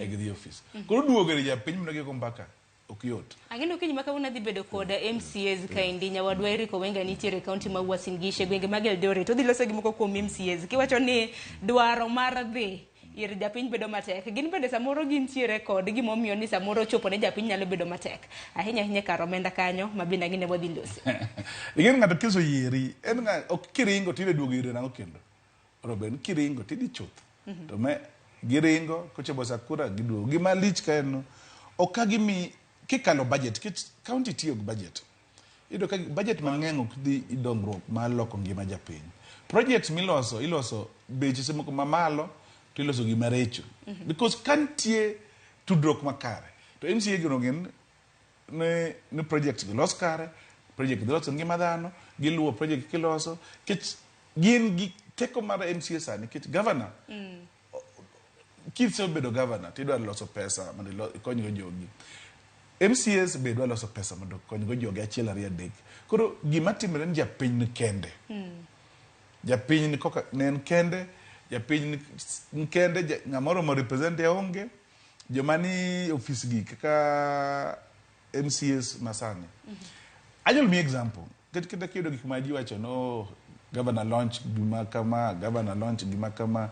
E gidhi e ofis. Koro duogo ir japiny mondo gigo mbaka ok yot. Ang'e okinyi ma kawuono adhi bedo kod MCAs kaendi. Nyawadwa Eric Owenga nitiere e kaunti ma Uasin Gishu e gwenge mag Eldoret. Odhi loso gi moko kuom MCAs. Kiwacho ni dwaro mar dhi ir japiny bedo matek. Gin bende samoro gintiere kod gimomiyo ni samoro chopo ne japiny nyalo bedo matek. Ahinya ahinya kar omenda kanyo ma bende ang'e ni wadhi lose. Ing'e ni ng'ato kiseyieri, en ng'a ok kiringo tidhi duogo ire nang'o kendo. Robin kiringo tidhi chuth. To me giringo kochopo sa kura giduogo. Gima lich ka en ok ka gimi kikalo budget nikech county tiyo gi budget. Iyudo ka budget mang'eny ok dhi e dongruok mar loko ngima japiny. Projects miloso iloso beche seche moko mamalo to iloso gi marecho. Because ka nitie tudruok makare to MCA gi onego ng'e ni projects gi los kare, project dhi loso ngima dhano, giluwo project kiloso nikech gin gi teko mar MCA sani nikech governor kisebedo governor tidwa loso pesa mondo ikonygo jogi. MCAs be dwa loso pesa mondo okonygo jogi achiel ariyo adek. Koro gima timore ni japiny ni kende. Japiny ni koka ne en kende, japiny ni kende, ng'ama oromo represent e onge, joma ni ofis gi kaka MCAs masani. Anyalo miyi example. Nikech kata kiyudo gik ma ji wacho no governor launch gima kama, governor launch gima kama.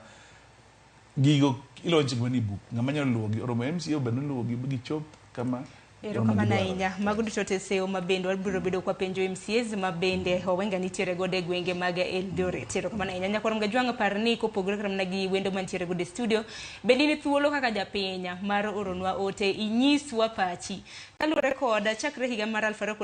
Gigo ilaunch gima ni book. Ng'ama nyalo luwogi oromo MCA be noluwogi gichop kama Erokamano ahinya. Mago duto te seyo ma bende wabiro bedo kwa penjo MCAs ma bende Owenga nitiere godo e gwenge mag Eldoret. Erokamano ahinya. Nyakwar Mgajwang' par ni kopogore kata mana gi wendo mantiere godo e studio, bende in thuolo kaka japiny mar oronwa ote inyiswa pachi. Kaluwore kod chakre higa mar 2000.